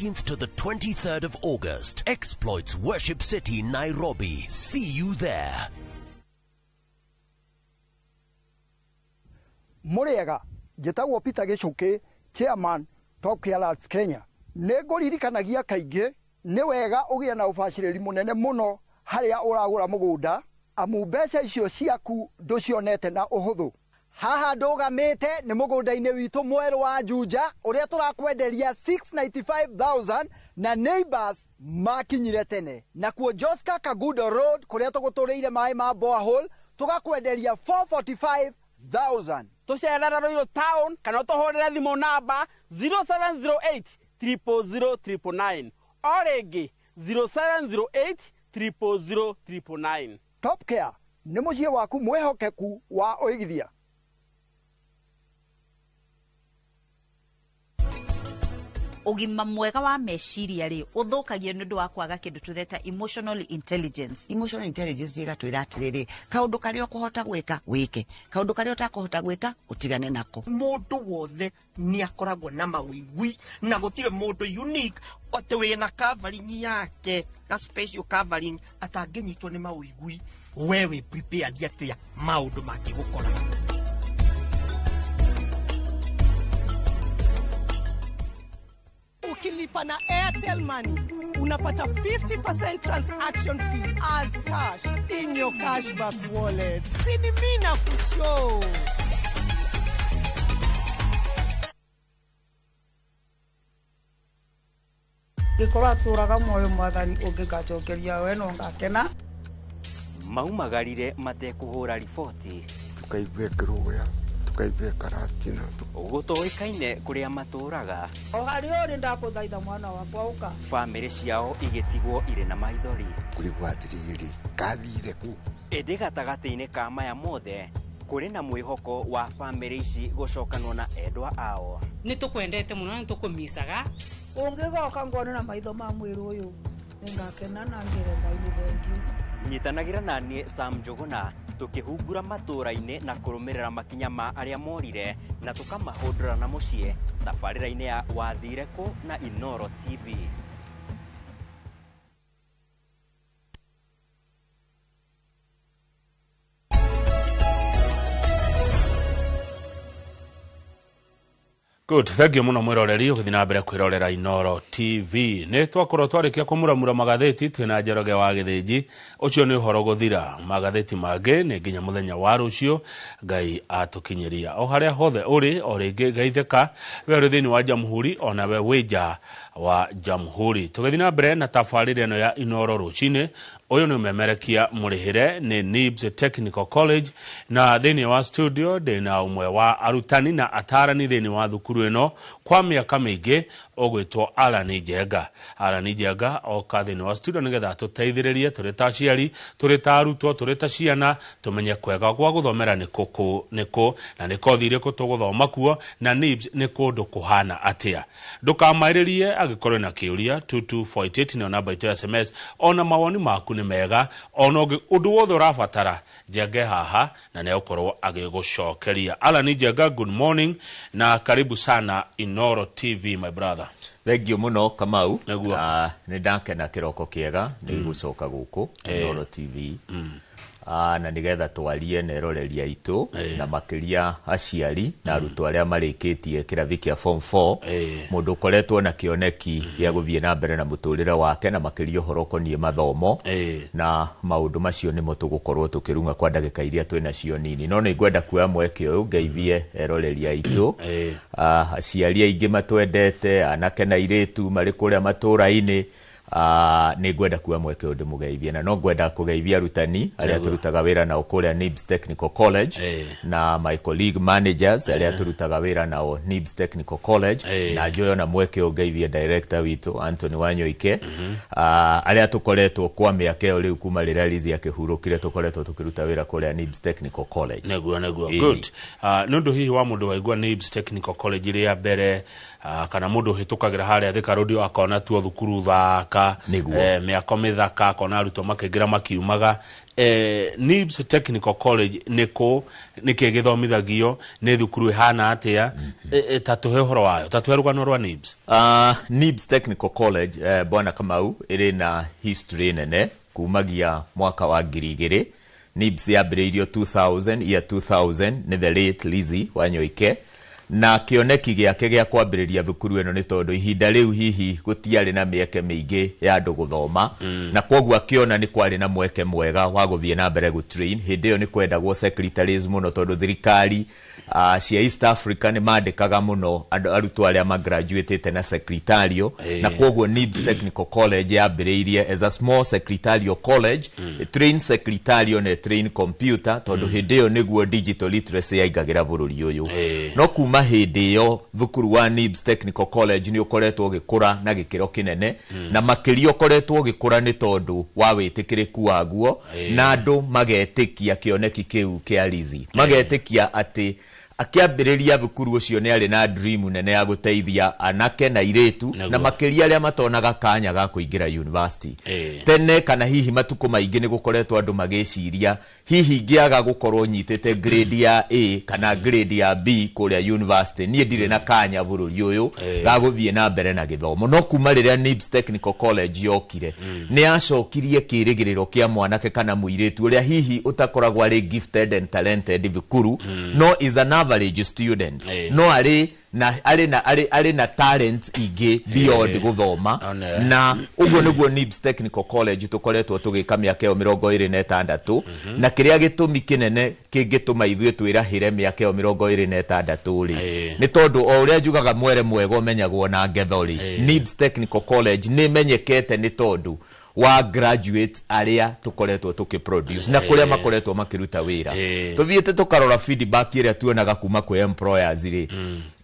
19th to the 23rd of August. Exploits Worship City, Nairobi. See you there. Mũrĩega, njĩtagwo Peter Gĩcũkĩ, chairman Top Care Arts Kenya. Nĩ ngũririkanagia kaingĩ nĩ wega ũgĩe na ũbacĩrĩri mũnene mũno harĩa ũragũra mũgũnda, amu mbeca icio ciaku ndũcionete na ũhũthũ. Haha ndũgamĩte nĩ mũgũnda-inĩ witũ mwerũ wa Juja ũrĩa tũrakwenderia 695,000 na neighbors makinyire tene. Nakuo Joska Kagudo Road kũrĩa tũgũtũrĩire maĩ ma borehole tũgakwenderia 445,000. Tũcerere Ruiru town kana ũtũhũrĩre thimũ namba 0708 000 999 o rĩngĩ 0708 000 999. Top Care nĩ mũciĩ waku mwĩhokeku wa ũigithia. Ũgima mwega wa meciria rĩ ũthũkagio nĩ ũndũ wa kwaga kĩndũ tũreta emotional intelligence. Emotional intelligence ĩgatwĩra atĩrĩrĩ, kaũndũ karĩa ũkũhota gwĩka wĩke, kaũndũ karĩa ũtakũhota gwĩka ũtigane nako. Mũndũ wothe nĩ akoragwo na mawĩigwi na gũtirĩ mũndũ unique atĩ wĩna covering yake, ga special covering atangĩnyitwo nĩ mawĩigwi. We wĩ prepared atĩa maũndũ mangĩgũkora? Ukilipa na Airtel Money, unapata 50% transaction fee as cash in your cashback wallet. Sini mina kushow. Ngĩkorwo atũraga muoyo mwathani ũngĩngacokeria we no ngakena. Maumagarire matekũhũra riboti. Tukaigua kĩrũgũya, tukaigua karatina. Gũtoĩkaine kũrĩa matũraga. O harĩa ũrĩ ndakũthaitha mwana wakwa ũka. Bamĩrĩ ciao igĩtigwo irĩ na maithori. Kũrigwo atĩrĩrĩ, kathire kũ? Ĩndĩ gatagatĩ-inĩ ka maya mothe kũrĩ na mwĩhoko wa bamĩrĩ ici gũcokanwo na endwa ao. Nĩ tũkwendete mũno na nĩ tũkũmicaga. Ũngĩgoka ngone na maitho ma mwĩrĩ ũyũ, nĩngakena na ngĩre Ngai nĩ thengiũ. Nyitanagĩra na niĩ Sam Njũgũna tũkĩhungura matũũra-inĩ na kũrũmĩrĩra makinya ma arĩa morire na tũkamahũndũra na mũciĩ tabarĩra-inĩ ya Wathire Kũ na Inooro TV. Good, thank you muno mwiroreri ugithi na mbere kwirorera Inooro TV. Ni twakorwo twarikia kumuramura magatheti twina Njoroge wa Githinji. Ucio ni uhoro guthira magatheti mangi ni nginya muthenya wa rucio Ngai atukinyiria. O haria hothe uri o ringi geitheka we uri thiini wa Jamhuri ona we wi nja wa Jamhuri. Tugithi na mbere na tabarĩra ĩno ya Inooro rucini. Uyu ni umemerekia murihire ni NIBS Technical College na thiini wa studio ndina umwe wa arutani na atarani thiini wa thukuru ĩno kwa mĩaka mĩingĩ ũgwĩtwo Alan Njenga. Alan Njenga oka thĩinĩ wa studio nĩgetha atũteithĩrĩrie tũrĩ ta aciari, tũrĩ ta arutwo, tũrĩ ta ciana, tũmenye kwega gwa gũthomera nĩ kũ nĩ kũ na nĩ kothi irĩkũ tũgũthoma kuo na NIBS nĩ kũndũ kũhana atĩa. Ndũkamaĩrĩrie angĩkorwo na kĩũria 2248 nĩyo namba itũ ya SMS, ona mawoni maku nĩ mega, ona ũndũ wothe ũrabatara Njenge haha na nĩegũkorwo agĩgũcokeria. Alan Njenga, good morning na karibu sana Inooro TV my brother. Thank you muno Kamau. Nĩ ndakena kĩroko kĩega nĩ gũcoka gũkũ Inooro TV. Na nĩgetha twarie na eroreria aitũ na makĩria aciari na arutwo arĩa marĩkĩtie kĩrathi kĩa form 4, mũndũ ũkoretwo na kĩoneki gĩa gũthiĩ na mbere na mũtũrĩre wake na makĩria ũhoro ũkoniĩ mathomo na maũndũ macio nĩmo tũgũkorwo tũkĩrung'a kwa ndagĩka iria twĩnacio nini. No nĩ ngwenda kuoya mweke ũyũ ngeithie eroreria aitũ, aciari aingĩ matwendete, anake na airĩtu marĩ kũrĩa matũũra-inĩ. Nĩ ngwenda kuoya mweke ũyũ ndĩmũgeithie na no ngwenda kũgeithia arutani arĩa tũrutaga wĩra nao kũrĩa NIBS Technical College na my colleague managers arĩa tũrutaga wĩra nao NIBS Technical College, na njoyo na mweke ũyũ ngeithie director witũ Anthony Wanyoike, arĩa tũkoretwo kwa mĩaka ĩyo rĩu kuma rĩrĩa Lizzy akĩhurũkire tũkoretwo tũkĩruta wĩra kũrĩa NIBS Technical College. Nĩguo, nĩguo. Good. Nĩ ũndũ hihi wa mũndũ waigua NIBS Technical College rĩa mbere, kana mũndũ ũhĩtũkagĩra harĩa Thika Road akona tuo thukuru thaka thaka, mĩako mĩthaka, akona arutwo makĩingĩra makiumaga. NIBS Technical College nĩ kũ, nĩkĩ gĩthomithagio, nĩ thukuru ĩhana atĩa? Ta tũhe ũhoro wayo, ta tũhe rũgano rwa NIBS. NIBS Technical College, Bwana Kamau, ĩrĩ na history nene kumagia mwaka wa 2000. NIBS yambĩrĩirio 2000, year 2000, nĩ the late Lizzie Wanyoike, na kĩoneki gĩake gĩa kwambĩrĩria thukuru ĩno nĩ tondũ ihinda rĩu hihi gũtiarĩ na mĩeke mĩingĩ ya andũ gũthoma, na kwoguo akĩona nĩ kwarĩ na mweke mwega wa gũthiĩ na mbere gũtrain. Hĩndĩ ĩyo nĩ kwendagwo secretaries mũno tondũ thirikari cia East Africa nĩ mandĩkaga mũno andũ arutwo arĩa magraduatĩte na secretarial, na kwoguo NIBS Technical College yambĩrĩirie as a small secretarial college, train secretarial na train computer, tondũ hĩndĩ ĩyo nĩguo digital literacy yaingagĩra bũrũri ũyũ. No kuma hĩndĩ ĩyo thukuru wa NIBS Technical College nĩ ũkoretwo ũgĩkũra na gĩkĩro kĩnene, na makĩria ũkoretwo ũgĩkũra nĩ tondũ wa wĩtĩkĩrĩku waguo, na andũ magetĩkia kĩoneki kĩu kĩa Lizzie, magetĩkia atĩ akĩambĩrĩria thukuru ũcio nĩ arĩ na dream nene ya gũteithia anake na airĩtu, na makĩria arĩa matonaga kanya ga kũingĩra university tene, kana hihi matukũ maingĩ nĩ gũkoretwo andũ magĩciria hihi ngĩaga gũkorwo nyitĩte grade ya A kana grade ya B kũrĩa university, niĩ ndirĩ na kanya bũrũri ũyũ ga gũthiĩ na mbere na gĩthomo. No kuma rĩrĩa NIBS Technical College yokire, nĩ yacokirie kĩrĩgĩrĩro kĩa mwanake kana mũirĩtu ũrĩa hihi ũtakoragwo arĩ gifted and talented thukuru, no is an average student, no arĩ na arĩ na arĩ arĩ na talent ingĩ beyond gũthoma. Na ũguo nĩguo NIBS Technical College tũkoretwo tũgĩka mĩaka ĩyo 26. Na kĩrĩa gĩtũmi kĩnene kĩngĩtũma ithuĩ twĩrahĩre mĩaka ĩyo 26 rĩ, nĩ tondũ o ũrĩa njugaga mwere mwega ũmenyagwo na ngetho rĩ, NIBS Technical College nĩ ĩmenyekete nĩ tondũ wa graduates arĩa tũkoretwo tũkĩproduce na kũrĩa makoretwo makĩruta wĩra. Tũthiĩte tũkarora feedback ĩrĩa tuonaga kuma kwĩ employers rĩ,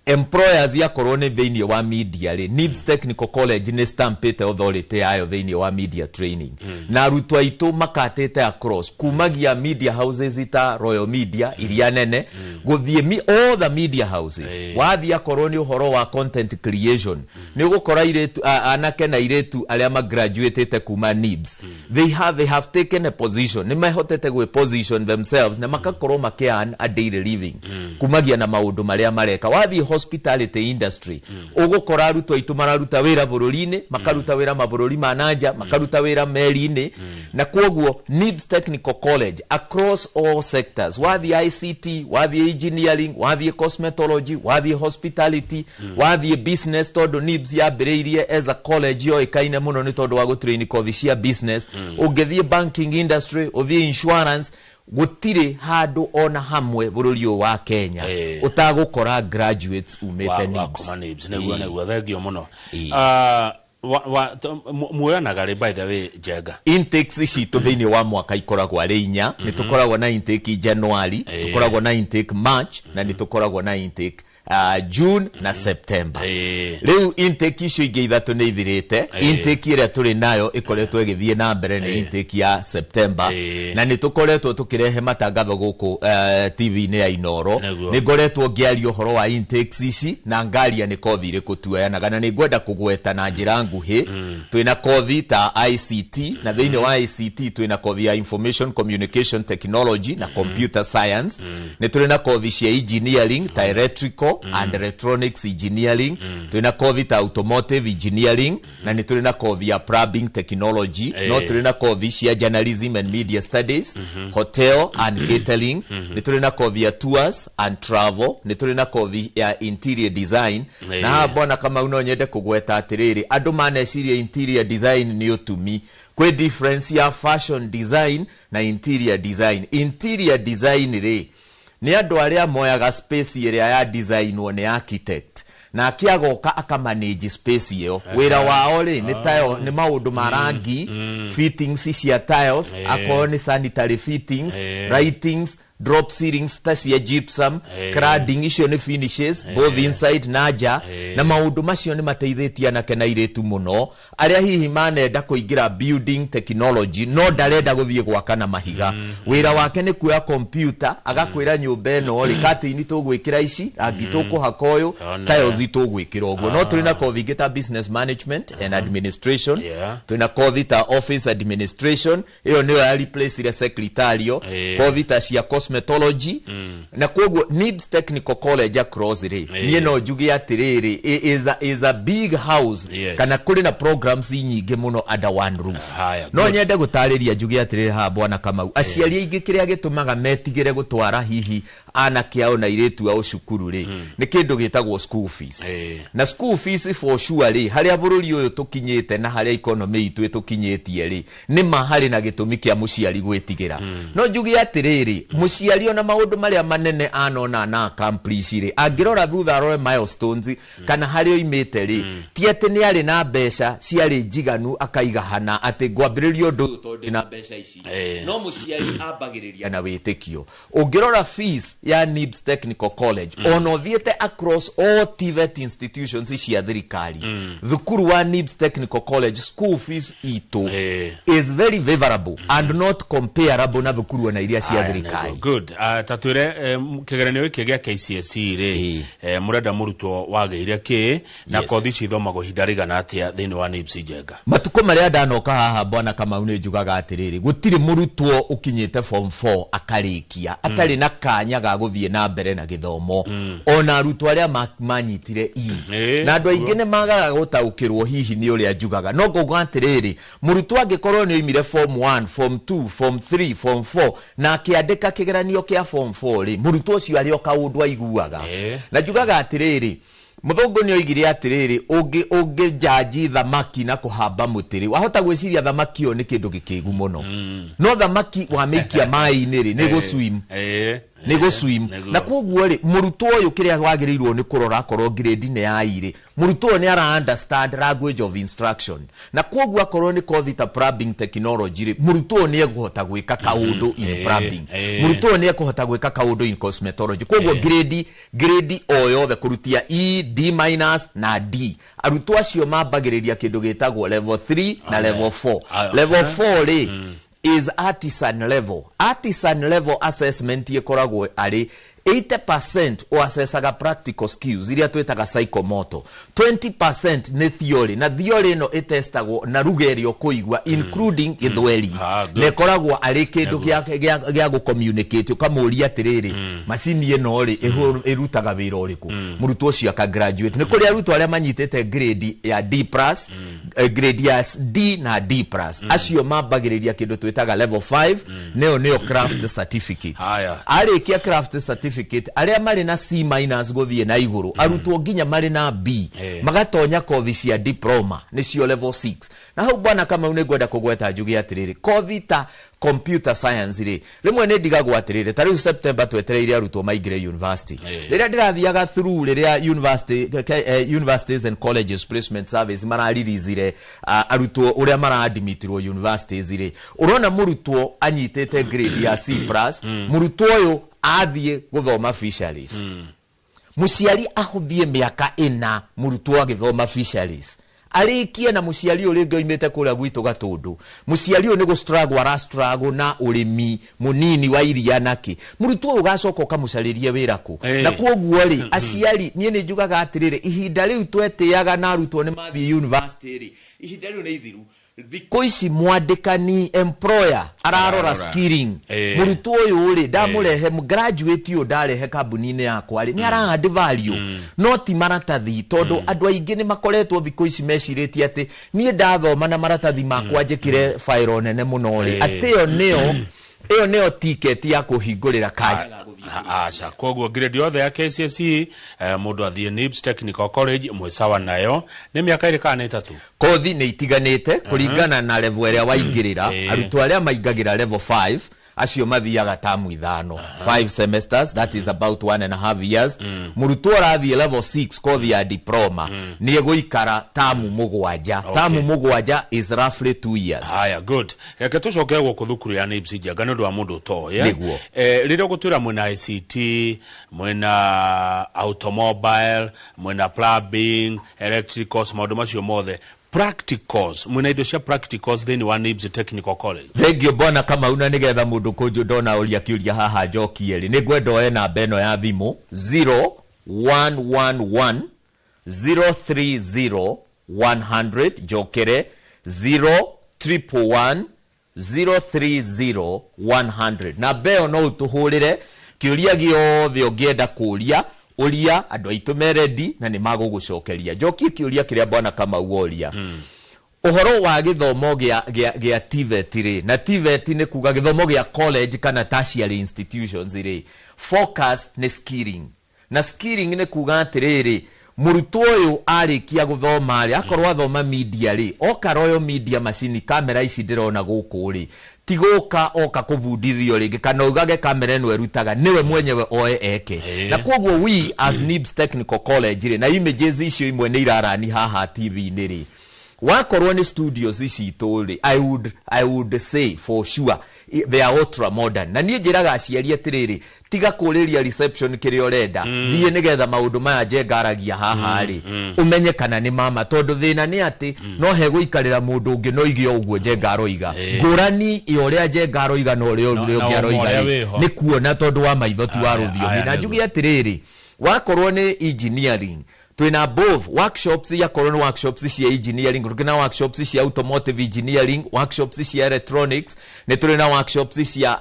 employers yakorwo nĩ thĩinĩ wa media rĩ, NIBS Technical College nĩ stampĩte authority yayo thĩinĩ wa media training, na arutwo aitũ makatĩte across kumagia media houses ta Royal Media iria nene, gũthiĩ all the media houses. Wathiĩ akorwo nĩ ũhoro wa content creation, nĩ ũgũkora airĩtu, anake na airĩtu arĩa magraduatĩte kuma NIBS, they have taken a position, nĩ mahotete gwĩ position themselves na makakorwo makĩ earn a daily living kumagia na maũndũ marĩa mareka. Wathiĩ hospitality industry, ũgũkora arutwo aitũ mararuta wĩra bũrũri-inĩ, makaruta wĩra mabũrũri ma nanja, makaruta wĩra meri-inĩ. Na kwoguo NIBS Technical College across all sectors, wathiĩ ICT, wathiĩ engineering, wathiĩ cosmetology, wathiĩ hospitality, wathiĩ business, tondũ NIBS yambĩrĩirie as a college yoĩkaine mũno nĩ tondũ wa gũtrain kothi cia business, ũngĩthiĩ banking industry, ũthiĩ insurance, gũtirĩ handũ ona hamwe bũrũri ũyũ wa Kenya ũtagũkora graduates umĩte NIBS. Kuma NIBS. Nĩguo, thengio mũno. Muoyanaga rĩ, by the way, Njenga? Intakes citũ thĩinĩ wa mwaka ikoragwo arĩ inya. Nĩ tũkoragwo na intake January, tũkoragwo na intake March, na nĩ tũkoragwo na intake June na September. Rĩu intake icio ingĩ ithatũ nĩ ithirĩte. Intake ĩrĩa tũrĩ nayo ĩkoretwo ĩgĩthiĩ na mbere nĩ intake ya September, na nĩ tũkoretwo tũkĩrehe matangatho gũkũ TV-inĩ ya Inoro. Nĩ ngoretwo ngĩaria ũhoro wa intakes ici na ngaria nĩ kothi irĩkũ tuoyanaga, na nĩ ngwenda kũgweta na njĩra nguhĩ. Twĩna kothi ta ICT, na thĩinĩ wa ICT twĩna kothi ya information communication technology na computer science. Nĩ tũrĩ na kothi cia engineering ta electrical and electronics engineering, twĩna kothi ta automotive engineering, na nĩ tũrĩ na kothi ya plumbing technology. No tũrĩ na kothi cia journalism and media studies, hotel and catering, nĩ tũrĩ na kothi ya tours and travel, nĩ tũrĩ na kothi ya interior design. Na haha, Bwana Kamau, no nyende kũgweta atĩrĩrĩ, andũ maneciria interior design nĩ ũtumi. Kwĩ difference ya fashion design na interior design. Interior design rĩ, nĩ andũ arĩa moyaga space ĩrĩa ya designwo nĩ architect, nake agoka akamanage space ĩyo. Wĩra wao rĩ, nĩ tile, nĩ maũndũ ma rangi, fittings cia tiles, akorwo nĩ sanitary fittings, lightings, Drop ceilings ta cia gypsum, cladding, icio nĩ finishes both inside na nja. Na maũndũ macio nĩ mateithĩtie anake na airĩtu mũno arĩa hihi manenda kũingĩra building technology no ndarenda gũthiĩ gwaka na mahiga. Wĩra wake nĩ kuoya computer, agakwĩra nyũmba ĩno rĩ, curtain tũgwĩkĩra ici, rangi tũkũhaka ũyũ, tiles tũgwĩkĩra ũguo. No tũrĩ na kothi ingĩ ta business management and administration. Twĩna kothi ta office administration, ĩyo nĩyo ya replace secretarial, kothi ta cia cosmetology. Na koguo NIBS Technical College across rĩ, niĩ no njuge atĩrĩrĩ, is a big house, kana kũrĩ na programs nyingĩ mũno under one roof. Haya, No good. nyende gũtarĩria njuge atĩrĩrĩ haha, bwana Kamau, aciari aingĩ kĩrĩa gĩtũmaga metigĩre gũtwara hihi anake ao na airĩtu ao cukuru rĩ, nĩ kĩndũ gĩtagwo school fees. Na school fees for sure rĩ, harĩa bũrũri ũyũ tũkinyĩte na harĩa economy itũ ĩtũkinyĩtie rĩ, nĩ ma harĩ na gĩtũmi kĩa mũciari gwĩtigĩra. No njuge atĩrĩrĩ, mũciari ona maũndũ marĩa manene anona na accomplish rĩ, angĩrora thutha arore milestones kana harĩa oimĩte rĩ, ti atĩ nĩ arĩ na mbeca ciarĩ njiganu akaiga hana atĩ ngwambĩrĩria ũndũ ũyũ tondũ ndĩna mbeca ici. No mũciari ambagĩrĩria na wĩtĩkio. Ũngĩrora fees ya NIBS Technical College, ona ũthiĩte across all TVET institutions cia thirikari, thukuru wa NIBS Technical College school fees itũ is very favorable and not comparable na thukuru ona iria cia Aya, thirikari. nĩguo. Good. Ta twĩre, kĩgeranio gĩkĩ gĩa KCSE rĩ, mũrenda mũrutwo wagĩire kĩ, na kothi ici ithomagwo ihinda rĩigana atĩa thĩinĩ wa NIBS Njenga? Matukũ marĩa ndanoka haha, bwana Kamau, nĩ njugaga atĩrĩrĩ, gũtirĩ mũrutwo ũkinyĩte form 4 akarĩkia atarĩ na kanya ga gũthiĩ na mbere na gĩthomo, ona arutwo arĩa manyitire E. Na andũ aingĩ nĩ magaga gũtaũkĩrwo hihi nĩ ũrĩa njugaga, no ngauga atĩrĩrĩ, mũrutwo angĩkorwo nĩ oimire form 1, form 2, form 3, form 4 na akĩandĩka kĩgeranio kĩa form 4 rĩ, mũrutwo ũcio arĩ o kaũndũ aiguaga. Na njugaga atĩrĩrĩ, mũthũngũ nĩ oigire atĩrĩrĩ, ũngĩ thamaki na kũhamba mũtĩ rĩ, wahota gwĩciria thamaki ĩyo nĩ kĩndũ gĩkĩgu mũno, no thamaki wamĩikia maĩ-inĩ rĩ, nĩ gũswim, nĩ gũswim. Na koguo rĩ, mũrutwo ũyũ kĩrĩa wagĩrĩirwo nĩ kũrora, akorwo grade nĩ ya irĩ, mũrutwo ũyũ nĩ ara understand language of instruction, na koguo akorwo nĩ kothi ta plumbing technology rĩ, mũrutwo ũyũ nĩ ekũhota gwĩka kaũndũ in plumbing, mũrutwo ũyũ nĩ ekũhota gwĩka kaũndũ in cosmetology. Koguo grade o yothe kũrutia E, D minus na D, arutwo acio mambagĩrĩria kĩndũ gĩtagwo level 3 na level 4. Level 4 rĩ, is artisan level. Artisan level assessment ĩkoragwo arĩ 80% ũassessaga practical skills iria twĩtaga psychomotor, 20% nĩ theory, na theory ĩno ĩtestagwo na ruga ĩrĩa ũkũigua, including gĩthweri, na ĩkoragwo arĩ kĩndũ gĩa gũcommunicate, ũkamũria atĩrĩrĩ, macini ĩno rĩ, ĩrutaga wĩra ũrĩkũ? Mũrutwo ũcio aka graduate. Nĩ kũrĩ arutwo arĩa manyitĩte grade ya D plus, grade ya D na D plus, acio mambagĩrĩria kĩndũ twĩtaga level 5, nĩyo craft certificate. Arĩkia craft certificate, arĩa marĩ na C minus gũthiĩ na igũrũ, arutwo nginya marĩ na B, magatonya kothi cia diploma, nĩcio level 6. Na hau, bwana Kamau, nĩ ngwenda kũgweta njuge atĩrĩrĩ, kothi ta computer science rĩ, rĩmwe nĩ ndigagwo atĩrĩrĩ, ta rĩu September twetereire arutwo maingĩre university. Rĩrĩa ndĩrathiaga through rĩrĩa university universities and colleges placement service mararirizire arutwo ũrĩa maraadmitirwo universities rĩ, ũrona mũrutwo anyitĩte grade ya C plus, mũrutwo ũyũ athiĩ gũthoma fisheries. Mũciari ahũthie mĩaka 4 mũrutwo agĩthoma fisheries arĩkie, na mũciari ũyũ rĩngĩ oimĩte kũrĩa gwitũ Gatũndũ, mũciari ũyũ nĩ gũ-struggle, ara struggle na ũrĩmi mũnini wa iria nakĩ, mũrutwo ũyũ ũgacoka ũkamũcarĩrie wĩra kũ? Na kwoguo rĩ, aciari, niĩ nĩ njugaga atĩrĩrĩ, ihinda rĩu twetĩaga na arutwo nĩ mathiĩ university rĩ, ihinda rĩu nĩ ithiru. Thikũ ici mwandĩkani, employer, ararora Ararora. skilling. Mũrutwo ũyũ rĩ, ndamũrehe, graduate ũyũ ndarehe kambuni-inĩ yakwa rĩ, nĩ ara add value, no ti maratathi, tondũ andũ aingĩ nĩ makoretwo thikũ ici mecirĩtie atĩ niĩ ndathoma na maratathi makwa njĩkĩre fairo nene mũno rĩ, atĩ ĩyo nĩyo ticket ya kũhingũrĩra kanya ga gũthiĩ. Aca, koguo grade yothe ya KCSE, mũndũ athiĩ NIBS Technical College mwĩ sawa nayo. Nĩ mĩaka ĩrĩ kana nĩ 3? Kothi nĩ itiganĩte kũringana na level ĩrĩa waingĩrĩra. Arutwo arĩa maingagĩra level 5 Acio mathiaga tamu 5, 5 semesters, that is about 1.5 years. Mũrutwo ũrathiĩ level 6 kothi ya diploma nĩ egũikara tamu 7. Tamu 7 is roughly 2 years. Haya, good. Reke tũcoke gũkũ thukuru ya NIBS Njenga nĩ ũndũ wa mũndũ ũtoĩ. Nĩguo. Rĩrĩa ũgũtwĩra mwĩna ICT, mwĩna automobile, mwĩna plumbing, electricals, maũndũ macio mothe, practicals, mwĩna indo cia practicals thĩinĩ wa NIBS Technical College? Thengio bwana Kamau, na nĩgetha mũndũ kũnjũ ndona ũria kĩũria haha njokie rĩ, nĩ ngwenda oe namba ĩno ya thimũ 0111 030 100, njokere 0111 030 100. Namba ĩyo no ũtũhũrĩre kĩũria gĩothe ũngĩenda kũũria, ũria andũ aitũ me ready na nĩ magũgũcokeria. Njokie kĩũria kĩrĩa bwana Kamau oria. Ũhoro wa gĩthomo gĩa TVET rĩ, na TVET nĩ kuga gĩthomo gĩa college kana tertiary institutions rĩ, focus nĩ skilling. Na skilling nĩ kuga atĩrĩrĩ, mũrutwo ũyũ arĩkia gũthoma rĩ, akorwo athoma media rĩ, oka Royal Media macini kamera ici ndĩrona gũkũ rĩ, ti gũka oka kũbundithio rĩngĩ kana ugage kamera ĩno ĩrutaga, nĩwe mwenyewe oe eke. Na koguo we as NIBS Technical College rĩ, na images icio imwe nĩ irarani haha TV-inĩ rĩ, wakorwo nĩ studios ici itũ rĩ, I would say for sure they are ultra modern. Na niĩ njĩraga aciari atĩrĩrĩ, tiga kũrĩria reception kĩrĩa ũrenda, thiĩ nĩgetha maũndũ maya Njenga aragia haha rĩ, ũmenye kana nĩ mama, tondũ thĩna nĩ atĩ no hegũikarĩra mũndũ ũngĩ no ige ũguo Njenga aroiga. Ngũrani ya ũrĩa Njenga aroiga na ũrĩa ũrĩa ũngĩ aroiga rĩ, nĩ kuona tondũ wa maitho ti wa rũthiomi. Na njuge atĩrĩrĩ, wakorwo nĩ engineering, twina both workshops ya korwo workshops cia engineering, tũrĩ na workshops cia automotive engineering, workshops cia electronics, nĩ tũrĩ na workshops cia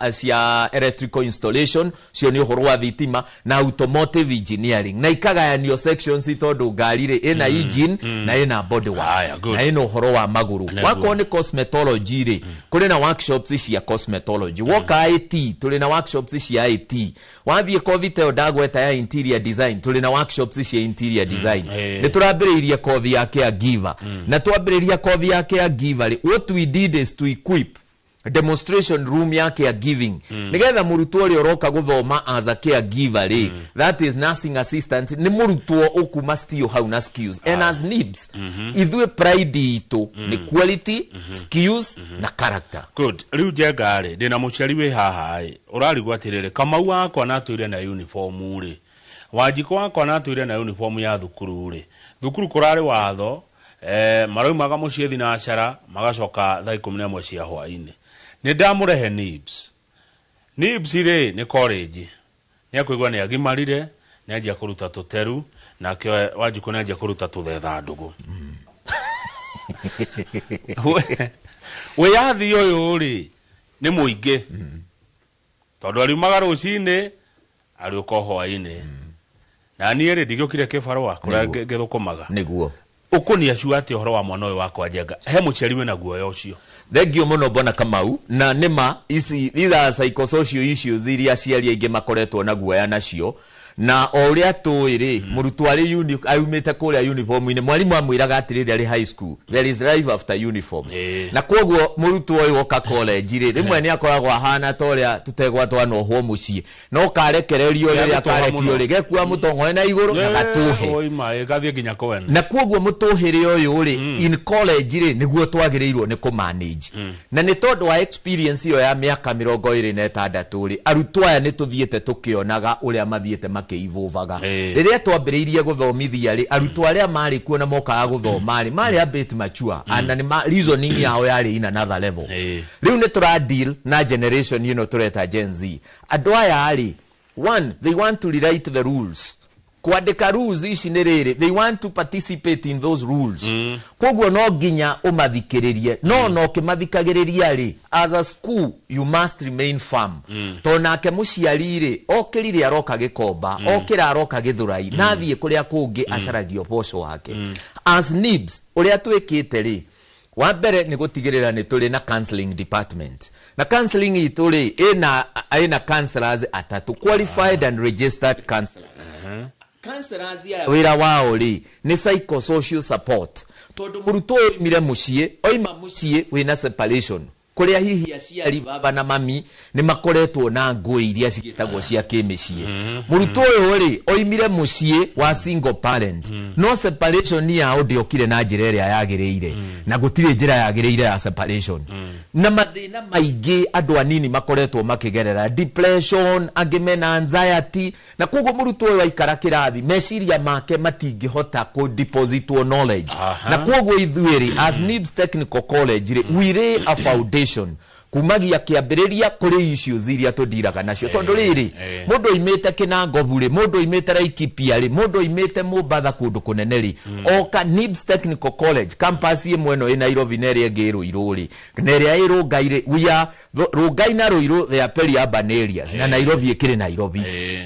electrical installation, cio nĩ ũhoro wa thitima na automotive engineering, na ikagayanio sections tondũ ngari rĩ ĩna engine na ĩna body works na ĩna ũhoro wa magũrũ. Wakorwo nĩ cosmetology rĩ, kũrĩ na workshops cia cosmetology. Woka IT, tũrĩ na workshops cia IT. Wathiĩ kothi ta ĩyo ndagweta ya interior design, tũrĩ na workshops cia interior design. Nĩ tũrambĩrĩirie kothi ya caregiver, na twambĩrĩria kothi ya caregiver rĩ, what we did is to equip demonstration room ya caregiving, nĩgetha mũrutwo ũrĩa ũroka gũthoma as a caregiver rĩ, that is nursing assistant, nĩ mũrutwo ũkuma still hau na skills. And as NIBS, ithuĩ pride itũ nĩ quality, skills na character. Good. Rĩu Njenga rĩ, ndĩna mũciari wĩ haha ĩ, ũrarigwo atĩrĩrĩ, Kamau wakwa na atũire na uniform rĩ, Wanjikũ wakwa na atũire na uniform ya thukuru rĩ, thukuru kũrarĩ watho, maraumaga mũciĩ thinacara magacoka thaa 11 cia hwaĩ-inĩ. Nĩ ndamũrehe NIBS. NIBS rĩ nĩ college, nĩ akũigua nĩ agimarire, nĩ anjia kũruta tũteru, nake Wanjikũ nĩ anjia kũruta tũthetha ndũgũ. Wĩyathi ũyũ rĩ nĩ mũingĩ, tondũ ariumaga rũcinĩ arĩũka hwaĩ-inĩ. Na niĩ rĩ ndigĩũkire kĩbarũa kũrĩa ngĩthũkũmaga. Nĩguo. Ũkũnia cua atĩ ũhoro wa mwana ũyũ wakwa Njenga, he mũciari wĩna guoya ũcio? Thengio mũno bwana Kamau, na nĩma ici these are psychosocial issues iria aciari aingĩ makoretwo na guoya nacio. Na o ũrĩa tũĩ rĩ, mũrutwo arĩ aumĩte kũrĩa uniform-inĩ, mwarimũ amwĩraga atĩrĩrĩ arĩ high school, there is life after uniform. Na koguo mũrutwo ũyũ oka college rĩ, rĩmwe nĩ akoragwo ahana ta ũrĩa tũtegwa twanohwo mũciĩ, no karekererio rĩrĩa karekio rĩ, gekua mũtong'oe na igũrũ na gatũhe. Gathiĩ nginya kwene. Na koguo mũtũhĩre ũyũ rĩ, in college rĩ, nĩguo twagĩrĩirwo nĩ kũmanage. Na nĩ tondũ wa experience ĩyo ya mĩaka 26 rĩ, arutwo aya nĩ tũthiĩte tũkĩonaga ũrĩa mathiĩte makĩivovaga. Rĩrĩa twambĩrĩirie gũthomithia rĩ, arutwo arĩa marĩ kuo na mokaga gũthoma rĩ, marĩ a bit mature, and nĩ reasoning yao yarĩ in another level. Rĩu nĩ tũra deal na generation ĩno tũreta Gen Z. Andũ aya rĩ, one, they want to rewrite the rules. Kwandĩka rules ici nĩ rĩrĩ, they want to participate in those rules. Koguo no nginya ũmathikĩrĩrie, no no ũkĩmathikagĩrĩria rĩ, as a school you must remain firm. Tondũ nake mũciari rĩ, okĩrire aroka Gĩkomba, okĩra aroka Gĩthũrai, na athiĩ kũrĩa kũngĩ acaragia ũboco wake. As NIBS, ũrĩa twĩkĩte rĩ, wa mbere nĩ gũtigĩrĩra nĩ tũrĩ na counseling department. Na counseling itũ rĩ, ĩna counselors atatũ, qualified and registered counselors. Counselors aya wĩra wao rĩ nĩ psychosocial support, tondũ mũrutwo oimire mũciĩ, oima mũciĩ wĩna separation, Kũrĩa hihi aciari, baba na mami, nĩ makoretwo na ngũĩ iria cigĩtagwo cia kĩmĩciĩ. Mũrutwo ũyũ rĩ, oimire mũciĩ wa single parent, no separation yao ndĩokire na njĩra ĩrĩa yagĩrĩire, na gũtirĩ njĩra yagĩrĩire ya separation, na mathĩna maingĩ andũ anini makoretwo makĩgerera depression, angĩ mena anxiety, na koguo mũrutwo ũyũ aikara kĩrathi, meciria make matingĩhota kũ depositwo knowledge. Na koguo ithuĩ rĩ, as NIBS Technical College rĩ, we lay a foundation kumagia kĩambĩrĩria kũrĩ issues iria tũndiraga nacio, tondũ rĩrĩ, mũndũ oimĩte Kĩnangobu rĩ, mũndũ oimĩte Laikipia rĩ, mũndũ oimĩte Mombatha, kũndũ kũnene rĩ, oka NIBS Technical College campus ĩmwe ĩno ĩ Nairobi na ĩrĩa ĩngĩ ĩ Ruiru rĩ, na ĩrĩa ĩ Rongai rĩ, we are Rongai na Ruiru, they are peri-urban areas, na Nairobi ĩkĩrĩ Nairobi.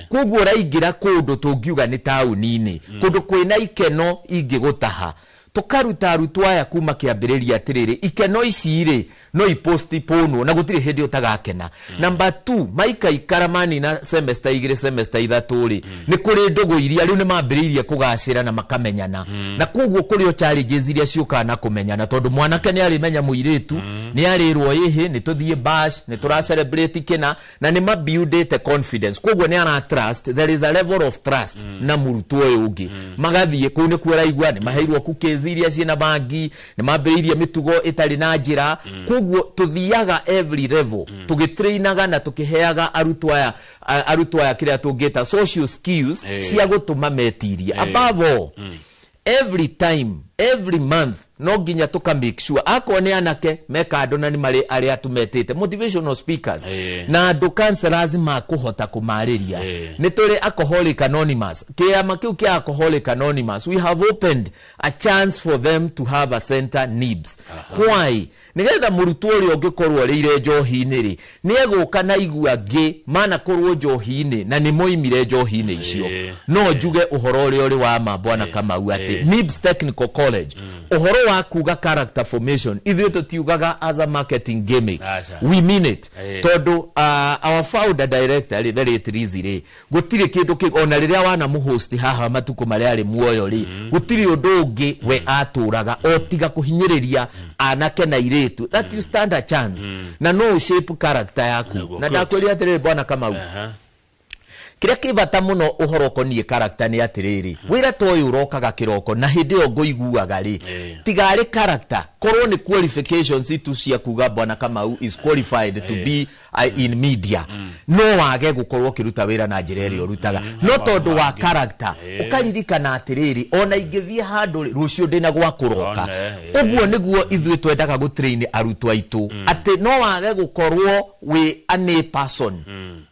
Koguo ũraingĩra kũndũ tũngiuga nĩ taũni-inĩ, kũndũ kwĩna ikeno ingĩgũtaha. Tũkaruta arutwo aya kuma kĩambĩrĩria atĩrĩrĩ, ikeno ici rĩ, no ipostponwo na gũtirĩ hĩndĩ ũtagakena. Number 2, maikaikara manina semester 2, semester 3 rĩ, nĩ kũrĩ ndũgũ iria rĩu nĩ mambĩrĩirie kũgacĩra na makamenyana, na koguo kũrĩ o challenges iria ciũkaga na kũmenyana, tondũ mwanake nĩ arĩmenya mũirĩtu, nĩ arĩrwo ĩhĩ nĩ tũthiĩ bash, nĩ tũra celebrate kĩna, na nĩ mabuildĩte confidence, koguo nĩ ara trust, there is a level of trust na mũrutwo ũyũ ũngĩ. Magathiĩ kũu nĩkuo ũraigua nĩ maheirwo cookies iria ciĩna bangi, nĩ mambĩrĩirie mĩtugo ĩtarĩ na njĩra. Koguo tũthiaga every level tũgĩtrainaga na tũkĩheaga arutwo aya kĩrĩa tũngĩta social skills cia gũtũma metirie. Above all, every time, every month, no nginya tuka make sure akorwo nĩ anake me kando na nĩ marĩ arĩa tũmetĩte motivational speakers na andũ counselors makũhota kũmarĩria. Nĩ tũrĩ Alcoholic Anonymous, kĩama kĩu kĩa Alcoholic Anonymous, we have opened a chance for them to have a center NIBS. Why? Nĩgetha mũrutwo ũrĩa ũngĩkorwo arĩire njohi-inĩ rĩ, nĩ egũka na igua ngĩ manakorwo njohi-inĩ na nĩ moimire njohi-inĩ icio. No njuge ũhoro ũrĩa ũrĩ wa ma, bwana Kamau, atĩ NIBS Technical College, ũhoro wa kuga character formation, ithuĩ tũtiugaga as a marketing gimmick. Aca. We mean it, tondũ our founder director rĩ, the late Lizzy rĩ, gũtirĩ kĩndũ kĩ ona rĩrĩa wanamũhost haha matukũ marĩa arĩ muoyo rĩ, gũtirĩ ũndũ ũngĩ we atũraga o tiga kũhinyĩrĩria anake na airĩtu that you stand a chance na no shape character yaku. Na ndakwĩria atĩrĩrĩ, bwana Kamau, kĩrĩa kĩ bata mũno ũhoro ũkoniĩ character nĩ atĩrĩrĩ, wĩra ta ũyũ ũrokaga kĩroko na hĩndĩ ĩyo ngũiguaga rĩ, tigarĩ character, korwo nĩ qualifications tu cia kuga bwana Kamau is qualified to be in media, no wage gũkorwo ũkĩruta wĩra na njĩra ĩrĩa ũrutaga, no tondũ wa character ũkaririkana atĩrĩrĩ, ona ingĩthiĩ handũ rĩ, rũciũ ndĩna gwa kũroka. Ũguo nĩguo ithuĩ twendaga gũtrain arutwo aitũ, atĩ no wage gũkorwo wĩ an A person,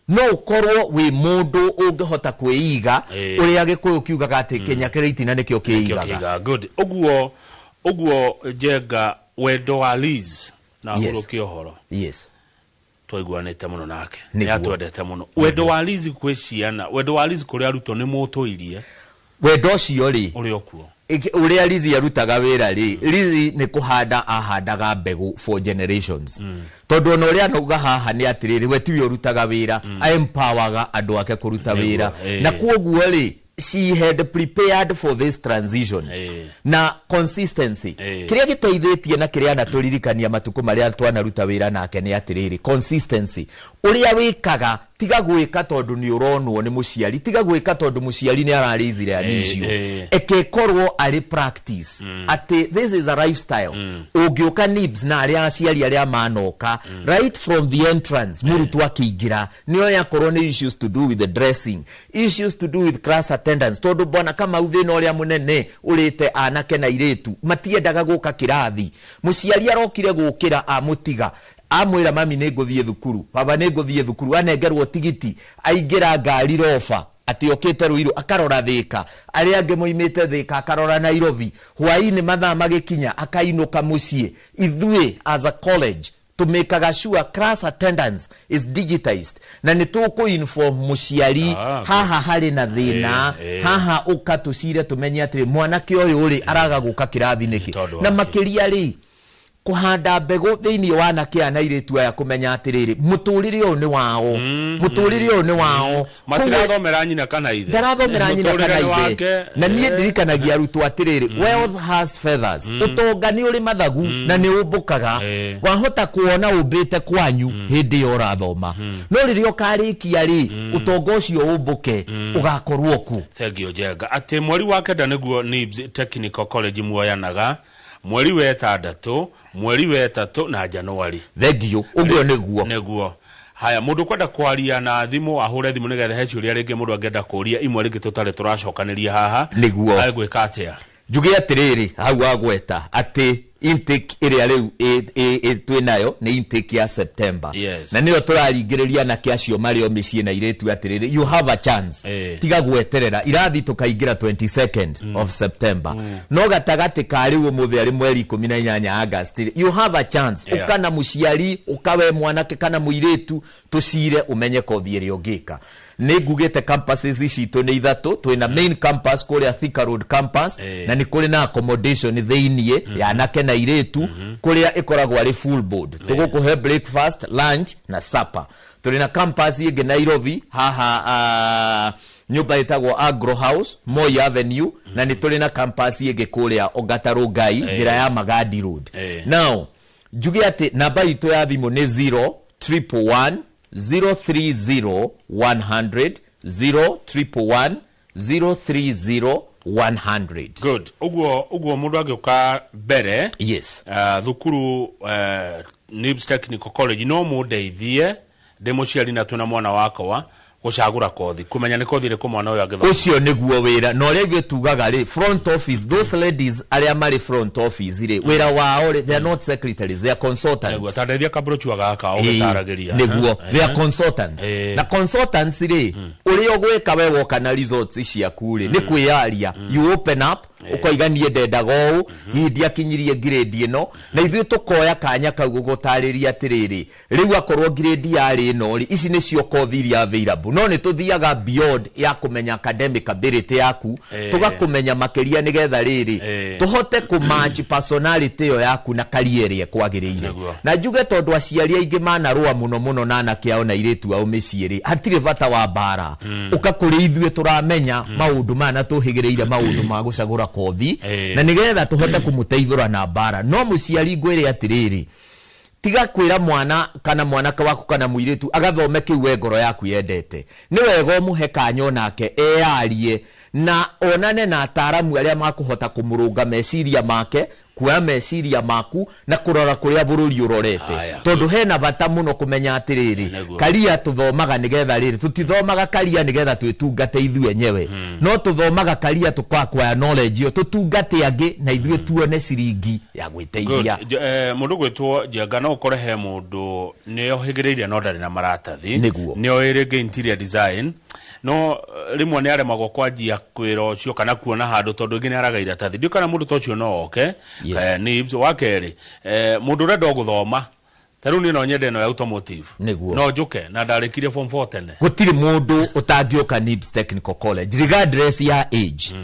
no ũkorwo wĩ mũndũ ũngĩhota kwĩiga, ũrĩa Gĩkũyũ kiugaga atĩ kĩnya kĩrĩa itina nĩkĩo kĩigaga. Kĩigaga. Good. Ũguo Njenga, wendo wa Liz na hũrũke ũhoro, twaiguanĩte mũno nake, nĩ atwendete mũno. Wendo wa Liz kwĩ ciana, wendo wa Liz kũrĩ arutwo nĩ mũtũirie. Wendo ũcio rĩ, ũrĩ o kuo. Ũrĩa Lizzy arutaga wĩra rĩ, Lizzy nĩ kũhanda ahandaga mbegũ for generations, tondũ ona ũrĩa anauga haha nĩ atĩrĩrĩ, we tiwe ũrutaga wĩra, empowerga andũ ake kũruta wĩra. Na kwoguo rĩ, she had prepared for this transition na consistency. Kĩrĩa gĩteithĩtie na kĩrĩa anatũririkania matukũ marĩa twanaruta wĩra nake nĩ atĩrĩrĩ, consistency, ũrĩa wĩkaga, tiga gwĩka tondũ nĩ ũronwo nĩ mũciari, tiga gwĩka tondũ mũciari nĩ ararĩizire an issue, eke ĩkorwo arĩ practice atĩ this is a lifestyle. Ũngĩũka NIBS na arĩa aciari arĩa manoka, right from the entrance, mũrutwo akĩingĩra nĩoĩ akorwo nĩ issues to do with the dressing, issues to do with class attendance, tondũ bwana Kamau, thĩna ũrĩa mũnene ũrĩte anake na airĩtu matiendaga gũka kĩrathi. Mũciari arokire gũkĩra, amũtiga, amwĩra, "Mami, nĩ ngũthiĩ thukuru, baba, nĩ ngũthiĩ thukuru," anengerwo tigiti, aingĩra ngari roba atĩ okĩte Ruiru, akarora Thĩka, arĩa angĩ moimĩte Thĩka, akarora Nairobi, hwaĩ-inĩ mathaa magĩkinya akainũka mũciĩ. Ithuĩ as a college tũmĩkaga sure class attendance is digitized, na nĩ tũkũ-inform mũciari, haha harĩ na thĩna, haha ũka tũcire tũmenye atĩrĩ, mwanake ũyũ rĩ, araga gũka kĩrathi nĩkĩ? Tondũ Na wa kĩ? Makĩria rĩ, Kũhanda mbegũ thĩinĩ wa anake aya na airĩtu aya kũmenya atĩrĩrĩ, mũtũrĩre ũyũ nĩ wao, mũtũrĩre ũyũ nĩ wao. Matirathomera nyina kana ithe. Ndarathomera nyina kana Mũtũrĩre nĩ ithe. wake. Na niĩ ndirikanagia arutwo atĩrĩrĩ, wealth has feathers. Ũtonga nĩ ũrĩ mathagu na nĩ ũmbũkaga. Wahota kuona ũmbĩte kwanyu hĩndĩ ĩyo ũrathoma, no rĩrĩa ũkarĩkia rĩ, ũtonga ũcio ũmbũke ũgakorwo kũ. Thengio Njenga. Atĩ mweri wa 9 nĩguo NIBS Technical College muoyanaga, mweri wa 6, mweri wa 3 na Januari. Thengio, ũguo nĩguo. Nĩguo. Haya, mũndũ kwenda kwaria na thimũ ahũre thimũ nĩgetha he ciũria rĩngĩ mũndũ angĩenda kũria imwe rĩngĩ tũtarĩ tũracokanĩria haha. Nĩguo. Egwĩka atĩa? Njuge atĩrĩrĩ, hau wagweta atĩ intake ĩrĩa rĩu twĩ nayo nĩ intake ya September. Na nĩyo tũraringĩrĩria anake acio marĩ o mĩciĩ na airĩtu atĩrĩrĩ, you have a chance. Tiga gweterera irathi tũkaingĩra 22nd of September. No gatagatĩ ka rĩu ũmũthĩ arĩ mweri 18 August, you have a chance. Ũka na mũciari, ũka we mwanake kana mũirĩtu, tũcire ũmenye kothi ĩrĩa ũngĩka. Nĩ ngugĩte campuses citũ nĩ ithatũ. Twĩna main campus kũrĩa Thika Road campus, na nĩ kũrĩ na accommodation thĩiniĩ ya anake na airĩtu, kũrĩa ĩkoragwo arĩ full board. Tũgũkũhe breakfast, lunch na supper. Tũrĩ na campus ĩngĩ Nairobi haha, nyũmba ĩtagwo Agro House, Moi Avenue, na nĩ tũrĩ na campus ĩngĩ kũrĩa Ongata Rongai, njĩra ya Magadi Road. Now njuge atĩ namba itũ ya thimũ nĩ 0 111 030 100, 0 111 030 100. Good. Ũguo mũndũ angĩũka mbere, thukuru, NIBS Technical College, no mũndeithie ndĩ mũciari na twĩna mwana wakwa gũcagũra kothi, kũmenya nĩ kothi ĩrĩkũ mwana ũyũ angĩthoma. Ũcio nĩguo wĩra. Na ũrĩa ithuĩ tugaga rĩ, front office, those ladies arĩa marĩ front office rĩ, wĩra wao rĩ, they are not secretaries, they are consultants. Nĩguo, ta ndeithia kabrochua gaka ũgĩtaragĩria. Nĩguo, they are consultants. Na consultants rĩ, ũrĩa ũgwĩka we woka na results ciaku rĩ, nĩ kwĩyaria. You open up, ũkoiga niĩ ndendaga ũũ, hihi ndiakinyirie grade ĩno, na ithuĩ tũkoya kanya kau gũgũtarĩria atĩrĩrĩ, rĩu akorwo grade yarĩ ĩno rĩ, ici nĩcio kothi iria available. No nĩ tũthiaga beyond ya kũmenya academic ability yaku, tũgakũmenya makĩria nĩgetha rĩrĩ tũhote kũmatch personality ĩyo yaku na career ĩrĩa ĩkwagĩrĩire. Na njuge tondũ aciari aingĩ manarũa mũno mũno na anake ao na airĩtu ao mĩciĩ rĩ, hatirĩ bata wa mbara. Ũka kũrĩ ithuĩ, tũramenya maũndũ maya na tũhĩgĩrĩire maũndũ ma gũcagũra kothi, na nĩgetha tũhote kũmũteithũra na mbara. No mũciari ngwĩre atĩrĩrĩ, tiga kwĩra mwana kana mwanake waku kana mũirĩtu agathome kĩu we ngoro yaku yendete. Nĩ wega ũmũhe kanya onake eyarie na onane na ataaramu arĩa makũhota kũmũrũnga meciria make, kuoya meciria maku na kũrora kũrĩa bũrũri ũrorete, tondũ hena bata mũno kũmenya atĩrĩrĩ, karia tũthomaga nĩgetha rĩrĩ, tũtithomaga karia nĩgetha twĩtungate ithuĩ enyewe, no tũthomaga karia tũkakwaya knowledge ĩyo tũtungate angĩ na ithuĩ tuone ciringi ya gwĩteithia. Good. Mũndũ gwĩtwo Njenga, no ũkore he mũndũ nĩ ohĩgĩrĩire no ndarĩ na maratathi. Nĩ oĩ rĩngĩ interior design, no rĩmwe nĩ aremagwo kwanjia kwĩra ũcio kana kuona handũ tondũ ĩngĩ nĩ araga iratathi. Ndiũ kana mũndũ ta ũcio no oke. NIBS. Wa kerĩ, mũndũ ũrenda o gũthoma, ta rĩu niĩ no nyende ĩno ya automotive. No njũke na ndarĩkirie form 4 tene. Gũtirĩ mũndũ ũtangĩũka NIBS Technical College regardless ya age.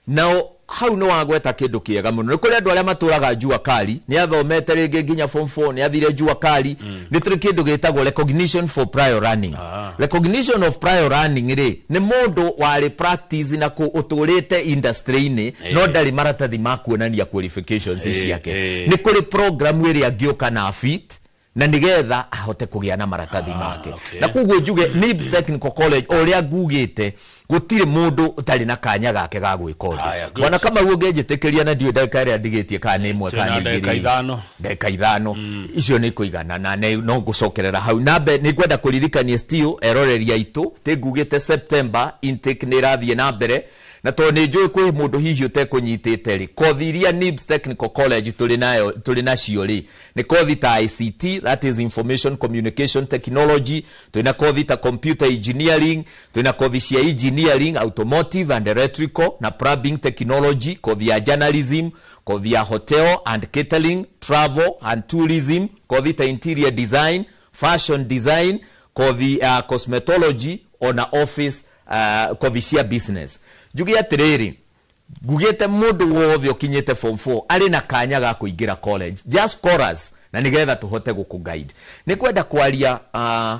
Nao hau nĩ wagweta kĩndũ kĩega mũno. Nĩ kũrĩ andũ arĩa matũraga jua kali, nĩ athomete rĩngĩ nginya form 4, nĩ athire jua kali. Nĩ tũrĩ kĩndũ gĩtagwo recognition for prior learning. Recognition of prior learning rĩ, nĩ mũndũ warĩ practice na kũ ũtũrĩte industry-inĩ, no ndarĩ maratathi ma kuonania qualifications ciake. Nĩ kũrĩ program ĩrĩa angĩũka na fit na nigetha ahote kũgĩa na maratathi make. Na koguo njuge NIBS Technical College, o ũrĩa ngugĩte, gũtirĩ mũndũ ũtarĩ na kanya gake ga gwĩka ũndũ. Haya, good. Bwana Kamau, ũngĩnjĩtĩkĩria, na ndiũĩ ndagĩka ĩrĩa ndigĩtie kana nĩ ĩmwe Twĩna kana nĩ ndagĩka igĩrĩ. 5. Ndagĩka 5 icio nĩ kũigana, na no ngũcokerera hau. Nambe nĩ ngwenda kũririkania still eroreri aitũ tĩ ngugĩte September intake nĩ ĩrathiĩ na mbere, na tondũ nĩ njũĩ kwĩ mũndũ hihi ũtekũnyitĩte rĩ, kothi iria NIBS Technical College tũrĩ nayo, tũrĩ nacio rĩ, nĩ kothi ta ICT, that is Information Communication Technology, twĩna kothi ta Computer Engineering, twĩna kothi cia Engineering, Automotive and Electrical na Plumbing Technology, kothi ya Journalism, kothi ya Hotel and Catering, Travel and Tourism, kothi ta Interior Design, Fashion Design, kothi ya Cosmetology, ona office, kothi cia business. Njuge atĩrĩrĩ, Ngugĩte mũndũ wothe ũkinyĩte form 4 arĩ na kanya ga kũingĩra college, just chorus, na nĩgetha tũhote gũkũ guide. Nĩ kwenda kwaria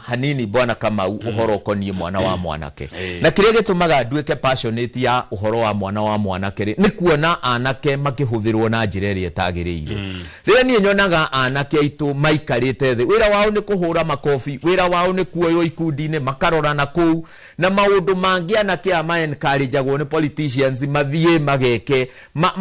hanini, bwana Kamau, ũhoro ũkoniĩ mwana wa mwanake, na kĩrĩa gĩtũmaga nduĩke passionate ya ũhoro wa mwana wa mwanake rĩ, nĩ kuona anake makĩhũthĩrwo na njĩra ĩrĩa ĩtagĩrĩire. Rĩrĩa niĩ nyonaga anake aitũ maikarĩte thĩ, wĩra wao nĩ kũhũra makobi, wĩra wao nĩ kuoywo ikundi-inĩ makarora na kũu na maũndũ mangĩ. Anake aya ma encourageagwo nĩ politicians mathiĩ mageke ma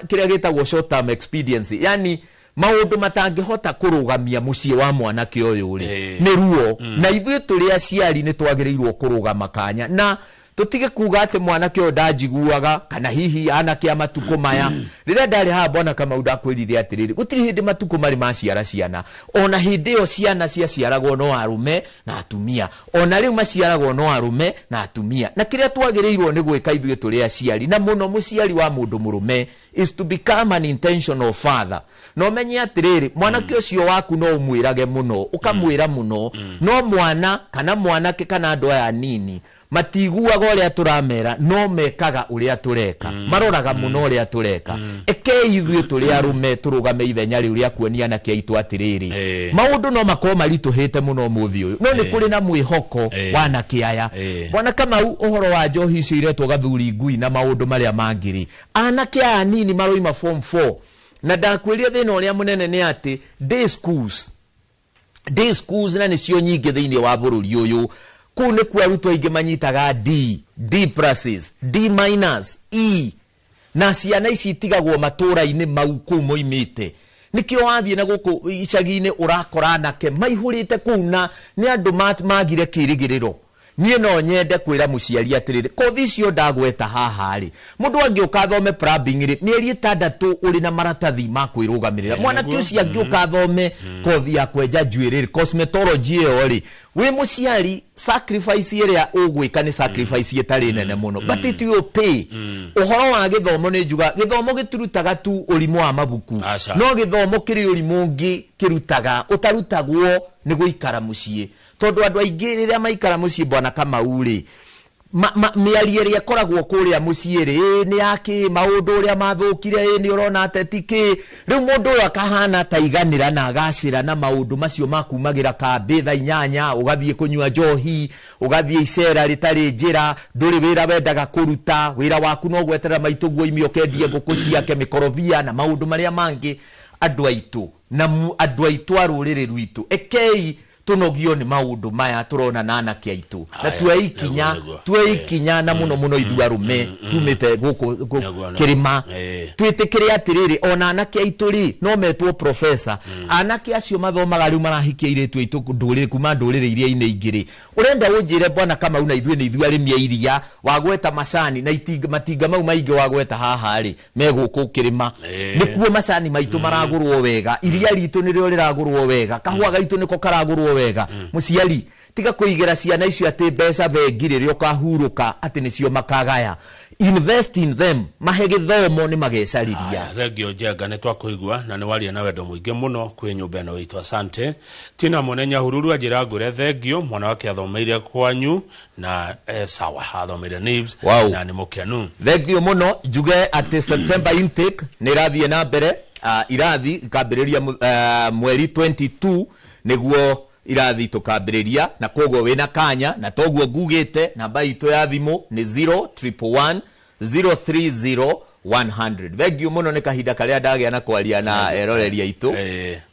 kĩrĩa gĩtagwo short term expediency, yani maũndũ matangĩhota kũrũgamia mũciĩ wa mwanake ũyũ rĩ, nĩ ruo. Na ithuĩ tũrĩ aciari nĩ twagĩrĩirwo kũrũgama kanya na tũtige kuga atĩ mwanake ũyũ ndanjiguaga, kana hihi anake a matukũ maya. Rĩrĩa ndarĩ haha, bwana Kamau, ndakwĩrire atĩrĩrĩ, gũtirĩ hĩndĩ matukũ marĩ maciara ciana. Ona hĩndĩ ĩyo ciana ciaciaragwo no arũme na atumia, ona rĩu maciaragwo no arũme na atumia. Na kĩrĩa twagĩrĩirwo nĩ gwĩka ithuĩ tũrĩ aciari, na mũno mũciari wa mũndũ mũrũme, is to become an intentional father. Na ũmenye atĩrĩrĩ, mwanake ũcio waku no ũmwĩrage mũno, ũkamwĩra mũno, no mwana kana mwanake kana andũ aya anini matiguaga ũrĩa tũramera, no mekaga ũrĩa tũreka, maroraga mũno ũrĩa tũreka. Ekei ithuĩ tũrĩ arũme tũrũgame ithenya rĩu rĩa kuonia anake aitũ atĩrĩrĩ, maũndũ no makorwo maritũhĩte mũno ũmũthĩ ũyũ, no nĩ kũrĩ na mwĩhoko wa anake aya. Bwana Kamau, ũhoro wa njohi icio iretwo gathuri ngui na maũndũ marĩa mangĩ rĩ, anake aya anini maroima form 4, na ndakwĩria thĩna ũrĩa mũnene nĩ atĩ day schools na nĩcio nyingĩ thĩinĩ wa bũrũri ũyũ, kũu nĩkuo arutwo aingĩ manyitaga D, D pluses, D minus, E, na ciana ici itigagwo matũra-inĩ mau kũu moimĩte. Nĩkĩo wathiĩ na gũkũ icagi-inĩ ũrakora anake maihũrĩte kũu, na nĩ andũ magire kĩrĩgĩrĩro. Niĩ no nyende kwĩra mũciari atĩrĩrĩ, kothi icio ndagweta haha rĩ, mũndũ angĩũka athome plumbing rĩ, mĩeri 6 ũrĩ na maratathi ma kwĩrũgamĩrĩra. Mwanake ũcio angĩũka athome kothi ya kwenja njuĩrĩ rĩ, cosmetology ĩyo rĩ, wĩ mũciari sacrifice ĩrĩa ũgwĩka nĩ sacrifice ĩtarĩ nene mũno, but it will pay. Ũhoro wa gĩthomo, nĩ njuga gĩthomo gĩtirutaga tu ũrimũ wa mabuku. Aca. No gĩthomo kĩrĩ ũrimũ ũngĩ kĩrutaga ũtarutagwo nĩ gũikara mũciĩ, tondũ andũ aingĩ rĩrĩa maikara mũciĩ, bwana Kamau rĩ, mĩario ĩrĩa ĩkoragwo kũrĩa mũciĩ rĩ, nĩ yakĩ maũndũ ũrĩa mathũkire, nĩ ũrona ateti kĩ. Rĩu mũndũ ũyũ akahana ta iganĩra na agacĩra na maũndũ macio makumagĩra kambĩ thaa 8, ũgathiĩ kũnyua njohi, ũgathiĩ icera rĩtarĩ njĩra, ndũrĩ wĩra wendaga kũruta, wĩra waku no gweterera maitũguo ime ũkendie ngũkũ ciake, mĩkorobia na maũndũ marĩa mangĩ. Andũ aitũ na andũ aitũ a rũrĩrĩ rwitũ, ekei tũnogio nĩ maũndũ maya tũrona na anake aitũ, na Aya, tuoe ikinya, nĩguo, nĩguo. tuoe ikinya, na mũno mũno ithuĩ arũme tumĩte gũkũ Nĩguo, nĩguo. kĩrĩma, twĩtĩkĩre atĩrĩrĩ, ona anake aitũ rĩ, no metwo professor. Anake acio mathomaga rĩu marahikia airĩtu aitũ ndũrĩrĩ kuma ndũrĩrĩ iria-inĩ ingĩ rĩ, ũrenda ũnjĩre, bwana Kamau, na ithuĩ nĩ ithuĩ arĩmi a iria, wagweta macani na itinga, matinga mau maingĩ wagweta haha rĩ, me gũkũ kĩrĩma. Nĩkuo macani maitũ maragũrwo wega, iria ritũ nĩrĩo rĩragũrwo wega, kahũa gaitũ nĩko karagũrwo wega. Mũciari, tiga kũigĩra ciana icio atĩ mbeca bengi rĩrĩa ũkahurũka atĩ nĩcio makagaya. Invest in them, mahe gĩthomo, nĩ magecarĩria. Thengio, Njenga, nĩ twakũigua na nĩ waria na wendo mũingĩ mũno kwĩ nyũmba ĩno itũ, asante. Tina mwene Nyahururu anjĩra ngwĩre thengio, mwana wake athomeire kwanyu na sawa, athomeire NIBS. Wow. Na nĩ mũkenu. Thengio mũno. Njuge atĩ September intake nĩ ĩrathiĩ na mbere, irathi ikambĩrĩria mweri 22 nĩguo irathi tũkambĩrĩria, na koguo wĩna kanya, na toguo ngugĩte, namba itũ ya thimũ nĩ 0111 030 100. Thengio mũno nĩ kahinda karĩa ndagĩa na kwaria na eroreri aitũ,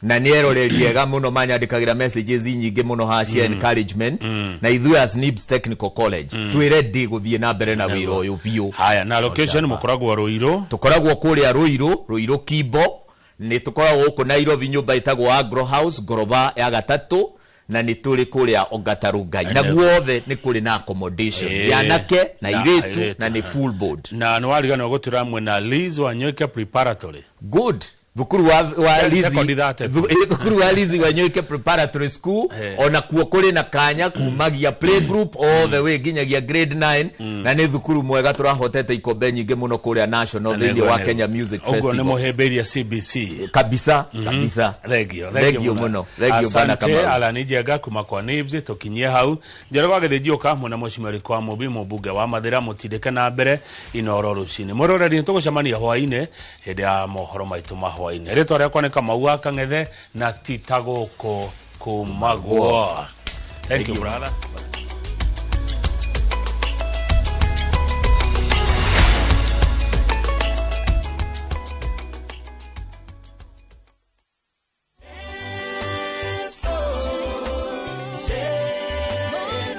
na nĩ eroreri ega mũno, manyandĩkagĩra messages nyingĩ mũno haha cia encouragement, na ithuĩ as NIBS Technical College twĩ ready gũthiĩ na mbere na wĩra ũyũ biũ. Haya, na location mũkoragwo Rũirũ? Tũkoragwo kũrĩa Rũirũ, Rũirũ Kimbo. Nĩ tũkoragwo gũkũ Nairobi, nyũmba ĩtagwo Agro House, ngoroba ya gatatũ, na nĩ tũrĩ kũrĩa Ongata Rongai, na guothe nĩ kũrĩ na accommodation ya anake na airĩtu, na nĩ full board. Na nĩ wariganĩrwo gũtwĩra mwena Liz Wanyoike Preparatory. Good. Thukuru wa Lizi Second 30. Thukuru wa Lizi Wanyoike Preparatory School, ona kuo kũrĩ na kanya kumagia play group all the way nginyagia grade 9, na nĩ thukuru mwega tũrahotete ikombe nyingĩ mũno kũrĩa national thĩinĩ wa Kenya Music Ũguo nĩ Festivals. mũhĩmbĩirie CBC. Kabisa, kabisa. Thengio. Thengio mũno, thengio bana Asante. Kamau. Alani Njenga kuma kwa Nibs, tukinyie hau Njoroge wa Gĩthĩnji ũka mwena Mheshimiwa Rikwa Mũmbi, mũmbunge wa Mathĩra, mũtindĩke na mbere Inoro rũcinĩ. Mwĩroreri, nĩtũgũcemania hwaĩ-inĩ hĩndĩ ya mohoro maitũ ma hwaĩ-inĩ. Rĩtwa rĩakwa nĩ Kamau wa Kang'ethe na ti ta gũkũ kumagwo. Thank you, brother.